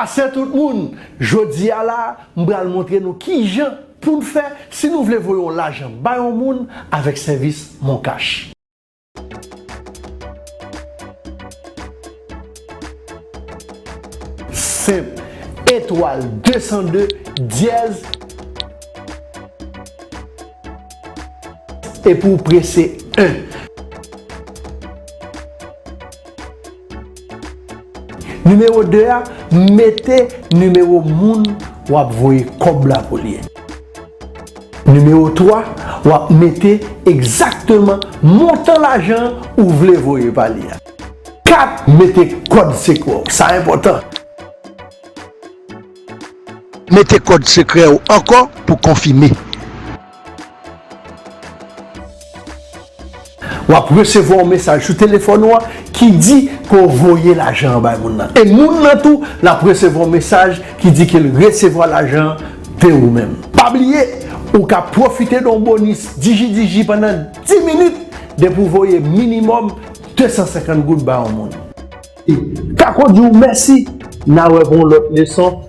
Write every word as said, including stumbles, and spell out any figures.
Asè tout moun, jodi a la, m pral montre nou kijan pou n fè si nou vle voye yon lajan bay yon moun avèk sèvis MonCash. Senp, etwal de san de dyèz, epi w prese en. Nimewo de a, mete nimewo moun w ap voye kòb la pou li. Nimewo twa, w ap mete egzakteman montan lajan ou vle voye pa li a. Kat, mete kòd sekrè w. Sa enpòtan. Mete kòd sekrè w ankò pou konfime. W ap resevwa yon mesaj sou telefòn ou an ki di ke w voye lajan an bay moun nan. E moun nan tou, l ap resevwa yon mesaj ki di ke l resevwa lajan an de ou menm. Pa bliye, ou ka pwofite de yon bonis Digi Digi pandan dis minit depi w voye minimòm de san senkant goud bay yon moun. Kako di w mèsi, n a wè pou yon lòt leson.